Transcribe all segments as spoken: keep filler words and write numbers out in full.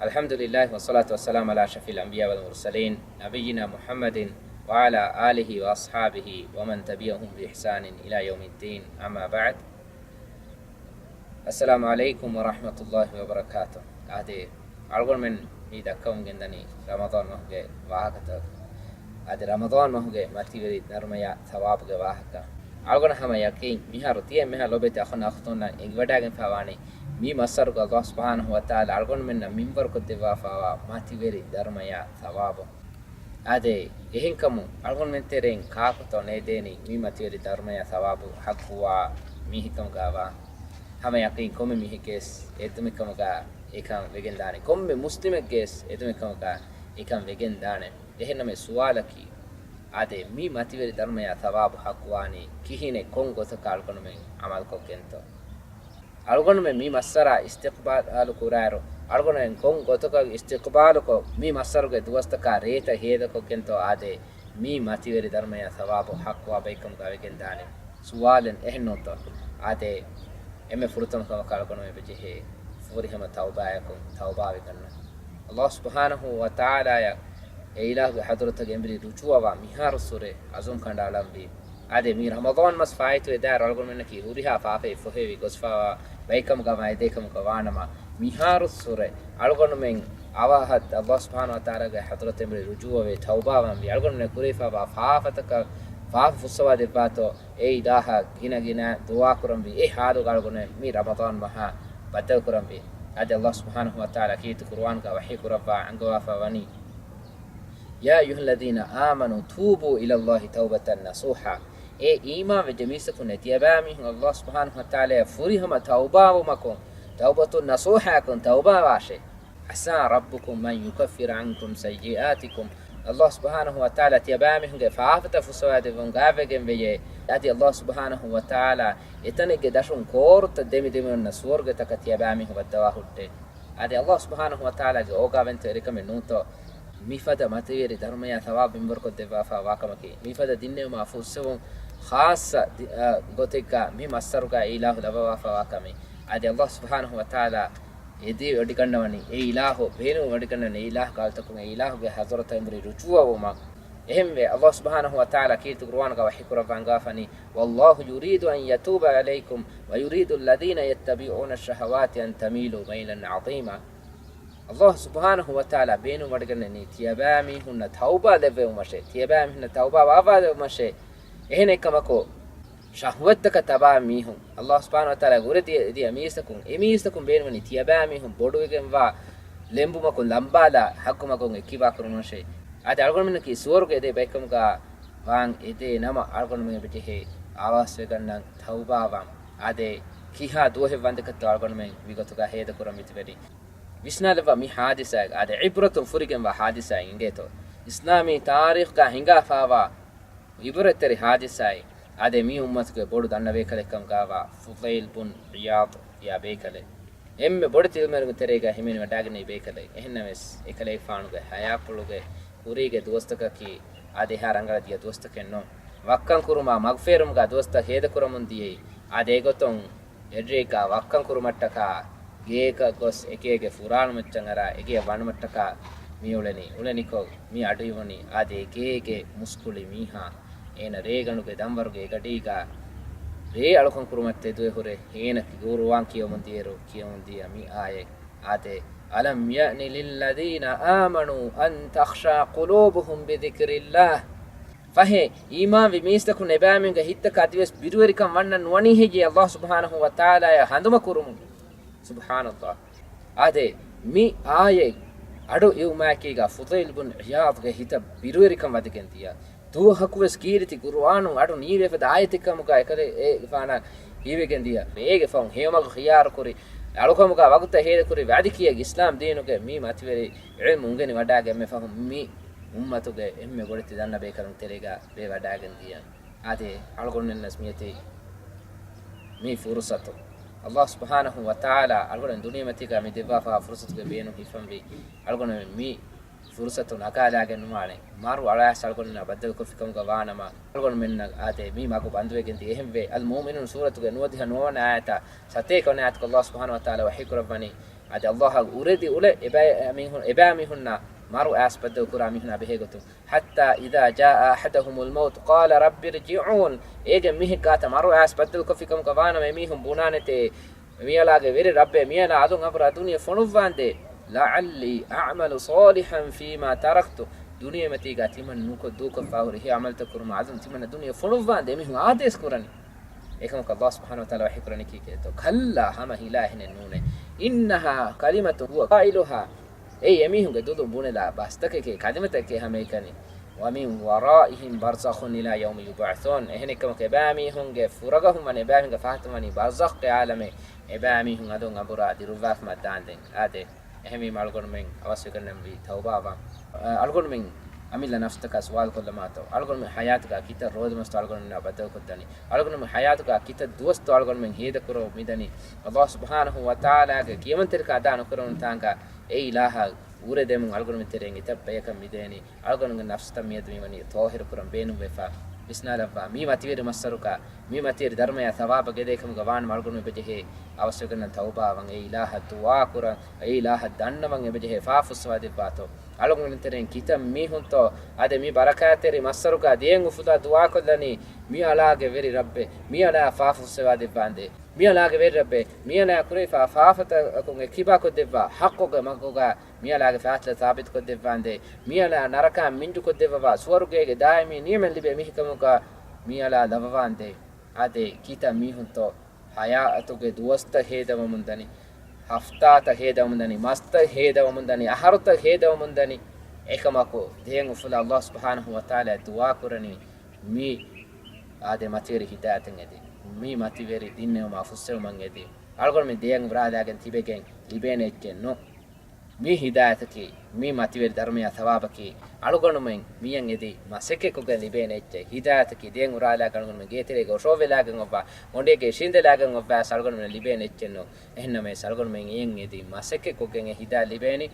الحمد لله والصلاة والسلام على أشرف الأنبياء والمرسلين نبينا محمد وعلى آله وأصحابه ومن تبعهم بإحسان إلى يوم الدين، أما بعد. السلام عليكم ورحمة الله وبركاته. އާދެ، އަޅުގަނޑުމެން މި ދައްކަމުން ގެންދަނީ ރަމަޟާން މަހުގެ ވާހަކަތައް. އާދެ، ރަމަޟާން މަހުގެ މަތިވެރި ދަރުމަޔާ ޘަވާބުގެ ވާހަކަ. އަޅުގަނޑަށް ހަމަ ޔަޤީން މިހާރު ތިޔަ މިހާ ލޯބިވެތި އަޚުން އަޚްތުންނަށް އެނގިވަޑައިގެންފައިވާނީ މި މައްސަރުގަ ﷲ ސުބްޙާނަހޫ ވަތަޢާލާ އަޅުގަނޑުމެންނަށް މިންވަރުކޮށްދެއްވާފައިވާ މަތިވެރި ދަރުމަޔާ ޘަވާބު. އާދެ، އެހެންކަމުން އަޅުގަނޑުމެން ތެރެއިން ކާކުތޯ ނޭދޭނީ މި މަތިވެރި ދަރުމަޔާ ޘަވާބު ޙައްޤުވާ މީހެއްކަމުގައިވާ؟ ހަމަ ޔަޤީން ކޮންމެ މީހެއްގެވެސް އެދުމެއްކަމުގަ އެކަން ވެގެންދާނެ. ކޮންމެ މުސްލިމެއްގެވެސް އެދުމެއްކަމުގަ އެކަން ވެގެންދާނެ. އެހެންނަމަވެސް ސުވާލަކީ، އާދެ، މި މަތިވެރި ދަރުމަޔާ ޘަވާބު ޙައްޤުވާނީ ކިހިނެއް ކޮން ގޮތަކަށް އަޅުގަނޑުމެން ޢަމަލުކޮށްގެންތޯ؟ އަޅުގަނޑުމެން މި މައްސަރާ އިސްތިޤްބާލު ކުރާއިރު، އަޅުގަނޑުމެން ކޮން ގޮތަކަށް އިސްތިޤްބާލުކޮށް، މި މައްސަރުގެ ދުވަސްތަކާ ރޭތައް ހޭދަކޮށްގެންތޯ އާދެ، މި މަތިވެރި ދަރުމަޔާ ޘަވާބު ޙައްޤުވާ ބައެއްކަމުގަ ވެގެންދާނެ؟ ސުވާލެއް އެހެންނޫންތޯ؟ އާދެ، އެންމެ ފުރަތަމަ ކަމަކަށް އަޅުގަނޑުމެން އެބަޖެހޭ ފުރިހަމަ ތައުބާޔަކުން ތައުބާވެގަންނަން. ﷲ ސުބްޙާނަހޫ ވަތަޢާލާޔަށް އެ އިލާހުގެ ޙަޟްރަތަށް އެނބުރި ރުޖޫޢަވާ މިހާރުއްސުރެ ޢަޒުމް ކަނޑައަޅަންވީ. އާދެ، މި ރަމަޟާން މަސް ފާއިތުވެދާއިރު އަޅުގަނޑުމެންނަކީ ހުރިހާ ފާފައިން ފޮހެވި ގޮސްފައިވާ ބައެއްކަމުގަ މައިދޭކަމުގަ ވާނަމަ، މިހާރުއްސުރެ އަޅުގަނޑުމެން އަވަހަށް ﷲ ސުބްޙާނަހޫ ވަތަޢާލާގެ ޙަޟްރަތަށް އެނބުރި ރުޖޫޢަވެ ތައުބާވަންވީ. އަޅުގަނޑުމެން ކުރެވިފައިވާ ފާފަތަކަށް ފާފަ ފުއްސަވާދެއްވާތޯ، އެ އިލާހަށް ގިނަ ގިނަ ދުޢާކުރަންވީ. އެ ޙާލުގަ އަޅުގަނޑުމެން މި ރަމަޟާން މަހާ ބައްދަލުކުރަންވީ. އަދި ﷲ ސުބްޙާނަހޫ ވަތަޢާލާ ކީރިތި ޤުރުއާންގަ ވަޙީކުރައްވާ އަންގަވާފަ ވަނީ، يا أيها الذين آمنوا توبوا إلى الله توبة نصوحا. އޭ އީމާންވެއްޖެ މީސްތަކުންނޭ، ތިޔަބައިމީހުން ﷲ ސުބްޙާނަހޫ ވަތަޢާލާއަށް ފުރިހަމަ ތައުބާވުމަކުން، ތައުބަތުން ނަޞޫޙާއަކުން ތައުބާވާށޭ. عسى ربكم أن يكفر عنكم سيئاتكم. ﷲ ސުބްޙާނަހޫ ވަތަޢާލާ ތިޔަބައިމީހުންގެ ފާފަތައް ފުއްސަވާދެއްވުން ގާތްވެގެން ވެޔޭ. އަދި ﷲ ސުބްޙާނަހޫ ވަތަޢާލާ އެތަނެއްގެ ދަށުން ކޯރުތައް ދެމިދެމި އޮންނަ ސުވަރުގެތަކަށް ތިޔަބައިމީހުން ވައްދަވާ ހުއްޓޭ. އަދި ﷲ ސުބްޙާނަހޫ ވަތަޢާލާގެ އޯގާވެރިންތޯ އެރިކަމެއް ނޫންތޯ؟ މިފަދަ މަތިވެރި ދަރުމަޔާ ޘަވާބު މިންވަރުކޮށްދެއްވާފައިވާ ކަމަކީ، މިފަދަ ދިންނެވުމާ ފުއްސެވުން ޚާއްޞަ ދި-، އަ، ގޮތެއްގަ މި މައްސަރުގަ އެ އިލާހު ލައްވަވާފައިވާ ކަމެއް. އަދި ﷲ ސުބްޙާނަހޫ ވަތަޢާލާ އެދިވަޑިގަންނަވަނީ، އެ އިލާހު ބޭނުންވަޑިގަންނަވަނީ، އެ އިލާހުގެ ޙަޟްރަތަށް އެނބުރި ރުޖޫޢަވުމަށް. އެހެންވެ، ﷲ ސުބްޙާނަހޫ ވަތަޢާލާ ކީރިތި ޤުރުއާންގަ ވަޙީކުރައްވާ އަންގާފަނީ، والله يريد أن يتوب عليكم ويريد الذين يتبعون الشهوات أن تميلوا ميلا عظيما. ﷲ ސުބްޙާނަހޫ ވަތަޢާލާ ބޭނުންވަޑިގަންނަނީ ތިޔަބައިމީހުންނަށް ތައުބާ ލެއްވެވުމަށޭ، ތިޔަބައިމީހުންނަށް ތައުބާ ވާވާލެއްވުމަށޭ. އެހެނެއްކަމަކު، ޝަހުވަތްތަކަށް ތަބާވި މީހުން، ﷲ ސުބްޙާނަހޫ ވަތަޢާލާ ގުރެ ދިޔަ، ދިޔަ މީސްތަކުން، އެ މީސްތަކުން ބޭނުންވަނީ ތިޔަބައިމީހުން ބޮޑުވެގެންވާ ލެނބުމަކުން ލަނބާލާ ޙައްޤު މަގުން އެއްކިބާ ކުރުމަށޭ. އާދެ، އަޅުގަނޑުމެންނަކީ ސުވަރުގެ އެދޭ ބައެއްކަމުގަ ވާން އެދޭ ނަމަ، އަޅުގަނޑުމެން އެބަޖެހޭ އާވާސްވެގަންނަން ތައުބާވާން. އާދެ، ކިހާ ދުވަހެއް ވަންދެކަށްތޯ އަޅުގަނޑުމެން މިގޮތުގަ ހޭދަކުރަން މިތިބެނީ؟ ވިސްނާލައްވާ މި ޙާދިސާއެއް، އާދެ، ޢިބްރަތުން ފުރިގެންވާ ޙާދިސާއެއް އިނގޭތޯ. އިސްލާމީ ތާރީޚްގަ ހިނގާފައިވާ އިބްރަތްތެރި ޙާދިސާއެއް. އާދެ، މި އުއްމަތުގެ ބޮޑު ދަންނަ ބޭކަލެއްކަމުގައިވާ ފުޟައިލް ބުން ޢިޔާޟް ކިޔާ ބޭކަލެއް. އެންމެ ބޮޑެތި ޢިލްމުވެރިންގެ ތެރޭގަ ހިމެނިވަޑައިގެންނެވި ބޭކަލެއް. އެހެންނަމަވެސް، އެކަލޭގެފާނުގެ ޙަޔާތްޕުޅުގެ ކުރީގެ ދުވަސްތަކަކީ އާދެ، އެހާ ރަނގަޅަށް ދިޔަ ދުވަސްތަކެއް ނޫން. ވައްކަން ކުރުމާ މަގުފޭރުމުގަ ދުވަސްތައް ހޭދަކުރަމުން ދިޔައީ. އާދެ، އެގޮތުން އެއްރޭގަ ވައްކަން ކުރުމަށްޓަކާ ގޭގަ ގޮސް އެގޭގެ ފުރާނަމައްޗަށް އަރާ އެގޭ ވަނުމަށްޓަކާ މިއުޅެނީ. އުޅެނިކޮށް މި އަޑުއިވުނީ އާދެ، އެގޭގެ މުސްކުޅި މީހާ. އޭނަ ރޭގަނޑުގެ ދަންވަރުގެ އެގަޑީގަ ރޭ އަޅުކަން ކުރުމަށް ތެދުވެ ހުރޭ. އޭނަ ޤުރުއާން ކިޔަވަމުން ދިޔައިރު ކިޔަވަމުން ދިޔަ މި އާޔަތް. އާދެ، ألم يأن للذين آمنوا أن تخشع قلوبهم لذكر الله. ފަހެ، އީމާންވި މީސްތަކުން އެބައިމީހުންގެ ހިތްތަކަށް އަދިވެސް ބިރުވެރިކަން ވަންނަން ނުވަނީ ހެއްޔޭ؟ ﷲ ސުބްޙާނަހޫ ވަތަޢާލާއަށް ހަނދުމަ ކުރުމުން. ސުބްޙާނަﷲ. އާދެ، މި އާޔަތް އަޑު އިވުމާއެކީގަ ފުޟައިލް ބުން ޢިޔާޟްގެ ހިތަށް ބިރުވެރިކަން ވަދެގެން ދިޔަ. ދުވަހަކުވެސް ކީރިތި ޤުރުއާނުން އަޑު ނީވޭފަދަ އާޔަތެއްކަމުގަ އެކަލޭގެފާނަށް ހީވެގެން ދިޔަ. އޭގެ ފަހުން ހެޔޮމަގު ޚިޔާރުކުރި، އަޅުކަމުގަ ވަގުތަށް ހޭދަކުރި، ވައްދި ކިޔައި އިސްލާމް ދީނުގެ މި މަތިވެރި ޢިލްމު އުނގެނި ވަޑައިގެން މި ފަހުން މި އުއްމަތުގެ އެންމެ ބޮޑެތި ދަންނަ ބޭކަލުން ތެރޭގަ ވެވަޑައިގެން ދިޔަ. އާދެ، އަޅުގަނޑުމެންނަސް މިއޮތީ މި ފުރުޞަތު. ﷲ ސުބްޙާނަހޫ ވަތަޢާލާ އަޅުގަނޑު ދުނިޔެމަތީގަ މި ދެއްވާފައިވާ ފުރުޞަތުގެ ބޭނުން ހިފަންވީ. އަޅުގަނޑުމެން މި ފުރުޞަތު ނަގާލާގެން ނުވާނެ. މަރު އަޅާސް އަޅުގަނޑުމެންނާ ބައްދަލުކޮށްފިކަމުގަ ވާނަމަ، އަޅުގަނޑުމެންނަށް އާދެ، މި މަގު ބަންދުވެގެން ދިޔަ. އެހެންވެ، އަލްމުއުމިނޫން ސޫރަތުގެ ނުވަދިހަ ނުވަވަނަ އާޔަތާ ސަތޭކަ ވަނަ އާޔަތުގަ ﷲ ސުބްޙާނަހޫ ވަތަޢާލާ ވަޙީކުރައްވަނީ، އަދި ﷲ އަށް އުރެދި އުޅެ އެބައި މީހުން، އެބައި މީހުންނާ މަރު އައިސް ބައްދަލު ކުރާ މީހުންނާ ބެހޭ ގޮތުން. حتى إذا جاء أحدهم الموت قال رب ارجعون. އޭގެ މީހެއް ގާތަށް މަރު އައިސް ބައްދަލު ކޮށްފި ކަމުގަ ވާނަމަ އެމީހުން ބުނާނެތޭ، މިއަޅާގެ ވެރި ރައްބޭ، މިއަޅާ އަލުން އަނބުރާ ދުނިޔެ ފޮނުއްވާނދޭ. لعلي أعمل صالحا فيما تركت. ދުނިޔެމަތީގަ ތިމަން ނުކޮށް ދޫކޮށްފާ ހުރި އެހެން ޢަމަލުތައް ކުރުމަށް އަލުން ތިމަންނަ ދުނިޔެ ފޮނުއްވާނދޭ މީހުން އާދޭސް ކުރަނީ. އެކަމަކު ﷲ ސުބްޙާނަހޫ ވަތަޢާލާ ވަޙީ ކުރަނީ ކީކޭތޯ؟ كلا، ހަމަ ހިލާ އެހެނެއް ނޫނޭ. إنها كلمة هو قائلها. އެއީ އެމީހުންގެ ދުލުން ބުނެލާ ބަސްތަކެކޭ، ކަލިމަތަކެކޭ ހަމައެކަނި. ومن ورائهم برزخ إلى يوم يبعثون. އެހެނެއްކަމަކު އެބައިމީހުންގެ ފުރަގަހުން ވަނީ، އެބައިމީހުންގެ ފަހަތުން ވަނީ ބަރްޒަޚްގެ ޢާލަމެއް. އެބައިމީހުން އަލުން އަނބުރާ ދިރުއްވާފަ މައްދާންދެން. އާދެ، އެހެންވީމަ އަޅުގަނޑުމެން އަވަސްވެގަންނަންވީ ތައުބާވާން. އަ، އަޅުގަނޑުމެން އަމިއްލަ ނަފްސުތަކާ ސުވާލު ކޮށްލަމާތޯ؟ އަޅުގަނޑުމެން ޙަޔާތުގަ ކިތައް ރޯދަމަސްތޯ އަޅުގަނޑުމެންނާ ބައްދަލުކޮށްދަނީ؟ އަޅުގަނޑުމެން ޙަޔާތުގަ ކިތައް ދުވަސްތޯ އަޅުގަނޑުމެން ހޭދަކުރަމުން މިދަނީ؟ ﷲ ސުބްޙާނަހޫ ވަތަޢާލާގެ ކިޔަމަންތެރިކަން އަދާ ނުކުރަމުން ތާނގަ އެ އިލާހަށް އުރެދެމުން އަޅުގަނޑުމެން ތެރެއިން އެތައް ބަޔަކަށް މިދޭނީ. އަޅުގަނޑުގެ ނަފްސުތައް މިއަދު މިވަނީ ޠާހިރުކުރަން ބޭނުންވެފަ. ވިސްނާލައްވާ، މި މަތިވެރި މައްސަރުގަ، މި މަތިވެރި ދަރުމަޔާ ސަވާބަށް އެދޭ ކަމުގަ ވާނަމަ އަޅުގަނޑުމެން އެބަޖެހޭ އަވަސްވެގަންނަން ތައުބާވަން، އެ އިލާހަށް ދުޢާކުރަން، އެ އިލާހަށް ދަންނަވަން އެބަޖެހޭ ފާފަ ފުއްސަވާދެއްވާތޯ. އަޅުގަނޑުމެން ތެރެއިން ކިތައް މީހުންތޯ އާދެ، މި ބަރަކާތްތެރި މައްސަރުގަ ދިޔައިން އުފުލާ ދުޢާކޮށްލަނީ، މި އަޅާގެ ވެރި ރައްބޭ، މި އަޅާ ފާފަ ފުއްސަވާދެއްވާނދޭ. މި އަޅާގެ ވެރި ރައްބޭ، މި އަޅާ ކުރެވިފާ ފާފަތަކުން އެ ކިބާކޮށްދެއްވާ، ޙައްޤުގެ މަގުގަ މިއަޅާގެ ފާތިލަ ސާބިތުކޮށްދެއްވާނދޭ. މިއަޅާ ނަރަކާ މިންޖުކޮށްދެއްވަވާ، ސުވަރުގޭގެ ދާއިމީ ނިޢުމަތް ލިބޭ މީހެއްކަމުގަ މިއަޅާ ލައްވަވާނދޭ. އާދެ، ކިތައް މީހުންތޯ ޙަޔާތުގެ ދުވަސްތައް ހޭދަވަމުން ދަނީ، ހަފްތާތައް ހޭދަވަމުން ދަނީ، މަސްތައް ހޭދަވަމުން ދަނީ، އަހަރުތައް ހޭދަވަމުން ދަނީ. އެކަމަކު ދެން އުފުލާ ﷲ ސުބްޙާނަހޫ ވަތަޢާލާ ދުޢާ ކުރަނީ، މި އާދެ، މަތިވެރި ހިދާޔަތަށް އެދި، މި މަތިވެރި ދިންނެވުމާ ފުއްސެވުމަށް އެދި، އަޅުގަނޑުމެން ދެން އުރާލާގެން ތިބެގެން ލިބޭނެ އެއްޗެއް ނޫން. މި ހިދާޔަތަކީ، މި މަތިވެރި ދަރުމަޔާ ސަވާބަކީ، އަޅުގަނޑުމެން މިއަށް އެދި މަސައްކަތްކޮށްގެން ލިބޭނެ އެއްޗެއް. ހިދާޔަތަކީ ދެން އުރާލާގެން އަޅުގަނޑުމެން ގޭތެރޭގަ އޮށޯވެލާގެން އޮއްވާ، ގޮނޑޭގެ އިށީނދެލާގެން އޮއްވާ އަޅުގަނޑުމެން ލިބޭނެ އެއްޗެއް ނޫން. އެހެންނަމަވެސް އަޅުގަނޑުމެން އެއަށް އެދި މަސައްކަތްކޮށްގެން އެ ހިދާޔަތް ލިބޭނީ.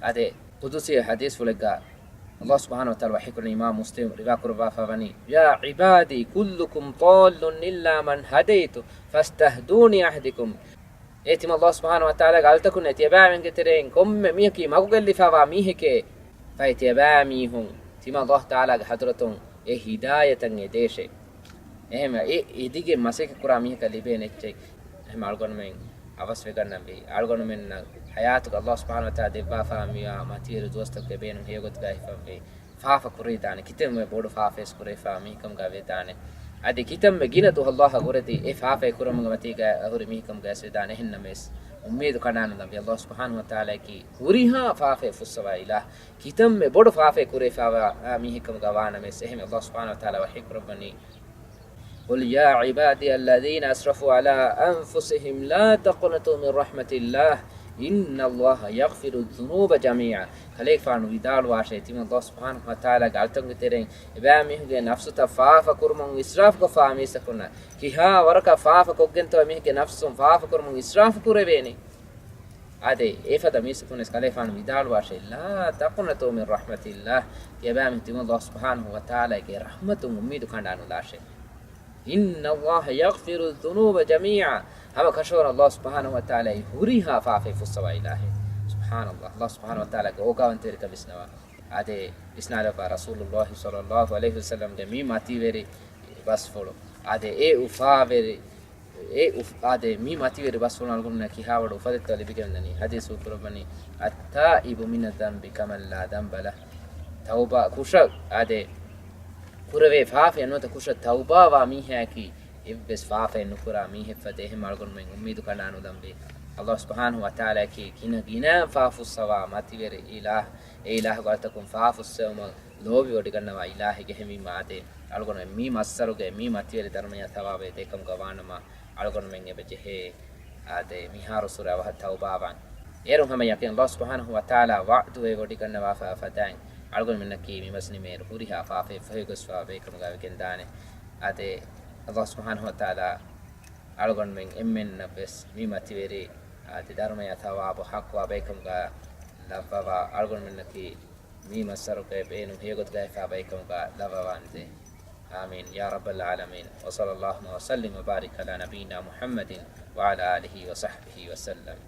އާދެ، ޤުދުސީ ޙަދީޘްފުޅެއްގަ ﷲ ސުބްޙާނަހޫ ވަތަޢާލާ ވަޙީކުރަނީ، އިމާމް މުސްލިމް ރިވާކުރައްވާފަ ވަނީ، يا عبادي كلكم ضال إلا من هديت فاستهدوني أهدكم. އޭ ތިމަން ﷲ ސުބްޙާނަހޫ ވަތަޢާލާގެ އަޅުތަކުންނޭ، ތިޔަބައިމީހުންގެ ތެރެއިން ކޮންމެ މީހަކީ މަގުގައިލިފައިވާ މީހެކޭ. ފަހެ ތިޔަބައިމީހުން ތިމަން ﷲ ތަޢާލާގެ ޙަޟްރަތުން އެ ހިދާޔަތަށް އެދޭށޭ. އެހެންވެ، އެ އެދިގެން މަސައްކަތްކުރާ މީހަކަށް ލިބޭނެ އެއްޗެއް. އެހެން އަޅުގަނޑުމެން އަވަސްވެގަންނަންވީ. އަޅުގަނޑުމެންނަށް ޙަޔާތުގަ ﷲ ސުބްޙާނަހޫ ވަތަޢާލާ ދެއްވާފާ މިވާ މަތިވެރި ދުވަސްތަކުގެ ބޭނުން ހެޔޮގޮތުގައި ހިފަންވީ. ފާފަ ކުރެވިދާނެ، ކިތަންމެ ބޮޑު ފާފައެއް ކުރެވިފާ މީހެއްކަމުގަ ވެދާނެ. އަދި ކިތަންމެ ގިނަ ދުވަހަށް ﷲ އަށް އުރެދި އެ ފާފައެއް ކުރުމުގެ މަތީގަ ހުރި މީހެއްކަމުގަ ވެދާނެ. އެހެންނަމަވެސް، އުއްމީދު ކަނޑާނުލަންވީ. ﷲ ސުބްޙާނަހޫ ވަތަޢާލާއަކީ ހުރިހާ ފާފައެއް ފުއްސަވާ އިލާހު. ކިތަންމެ ބޮޑު ފާފައެއް ކުރެވިފާވާ މީހެއްކަމުގަ ވާނަމަވެސް، އެހެން ﷲ ސުބްޙާނަހޫ ވަތަޢާލާ ވަޙީކުރައްވަނީ، قل يا عبادي الذين أسرفوا على أنفسهم لا تقنطوا من رحمة الله إن الله يغفر الذنوب جميعا. ކަލޭގެފާނު ވިދާޅުވާށޭ، ތިމަން ﷲ ސުބްޙާނަހޫ ވަތަޢާލާގެ އަޅުތަކުންގެ ތެރެއިން އެބައިމީހުންގެ ނަފްސުތައް ފާފަ ކުރުމުން އިސްރާފުކޮށްފާ މީސްތަކުންނަށް، ކިހާ ވަރަކަށް ފާފަ ކޮށްގެންތޯ އެމީހެއްގެ ނަފްސުން ފާފަ ކުރުމުން އިސްރާފު ކުރެވޭނީ؟ އާދެ، އެފަދަ މީސްތަކުންވެސް ކަލޭފާނު ވިދާޅުވާށޭ، لا تقنطوا من رحمة الله، ތިޔަބައިމީހުން ތިމަން ﷲ ސުބްޙާނަހޫ ވަތަޢާލާގެ ރަޙްމަތުން އުއްމީދު ކަނޑާނުލާށޭ. إن الله يغفر الذنوب جميعا. ހަމަ ކަށަވަރުން ﷲ ސުބްޙާނަހޫ ވަތަޢާލާ ހުރިހާ ފާފައެއް ފުއްސަވާ އިލާހެއް. ސުބްޙާނަﷲ. ﷲ ސުބްޙާނަހޫ ވަތަޢާލާގެ އޯގާވަންތަވެރިކަން ވިސްނަވާ. އާދެ، ވިސްނާލައްވާ ރަސޫލުﷲ ޞައްލަﷲު ޢަލައިހި ވަސައްލަމްގެ މި މަތިވެރި ބަސްފުޅު. އާދެ، އެ އުފާވެރި، އެ އުފް-، އާދެ، މި މަތިވެރި ބަސްފުޅުން އަޅުގަނޑުމެންނަށް ކިހާވަރު އުފަލެއްތޯ ލިބިގެންދަނީ. ޙަދީޘް ކުރައްވަނީ، التائب من الذنب كمن لا ذنب له. ތައުބާ ކުށަށް، އާދެ، ކުރެވޭ ފާފައެއް ނުވަތަ ކުށަށް ތައުބާވާ މީހާއަކީ އެއްވެސް ފާފައެއް ނުކުރާ މީހެއްފަދަ. އެހެން އަޅުގަނޑުމެން އުއްމީދު ކަނޑާނުލަންވީ. ﷲ ސުބްޙާނަހޫ ވަތަޢާލާއަކީ ގިނަ ގިނަ ފާފަ ފުއްސަވާ މަތިވެރި އިލާހު. އެ އިލާހުގެ އަޅުތަކުން ފާފަ ފުއްސެވުމަށް ލޯބިވޮޑިގަންނަވާ އިލާހެއް. އެހެންވީމާ އާދެ، އަޅުގަނޑުމެން މި މައްސަރުގެ މި މަތިވެރި ދަރުމަޔާ ޘަވާބެއް ދޭކަމުގަ ވާނަމަ، އަޅުގަނޑުމެން އެބަޖެހޭ އާދެ، މިހާރު ސުރަ އަވަހަށް ތައުބާވާން. އޭރުން ހަމަ ޔަޤީން ﷲ ސުބްޙާނަހޫ ވަތަޢާލާ ވަޢުދުވެވޮޑިގަންނަވާފަ ފަދައިން، އަޅުގަނޑުމެންނަކީ މި މަސް ނިމޭރު ހުރިހާ ފާފައެއް ފަހިގޮސްފާ ބައެއްކަމުގަ ވެގެންދާނެ. އާދެ، ﷲ ސުބްޙާނަހޫ ވަތަޢާލާ އަޅުގަނޑުމެން އެންމެންނަށްވެސް މި މަތިވެރި އާދެ، ދަރުމަޔާ ޘަވާބު ޙައްޤުވާ ބައެއްކަމުގަ ލައްވަވާ، އަޅުގަނޑުމެންނަކީ މި މައްސަރުގެ ބޭނުން ހެޔޮގޮތުގައިފާ ބައެއްކަމުގަ ލައްވަވާންދޭ. آمين يا رب العالمين. وصلى الله وسلم وبارك على نبينا محمد وعلى آله وصحبه وسلم.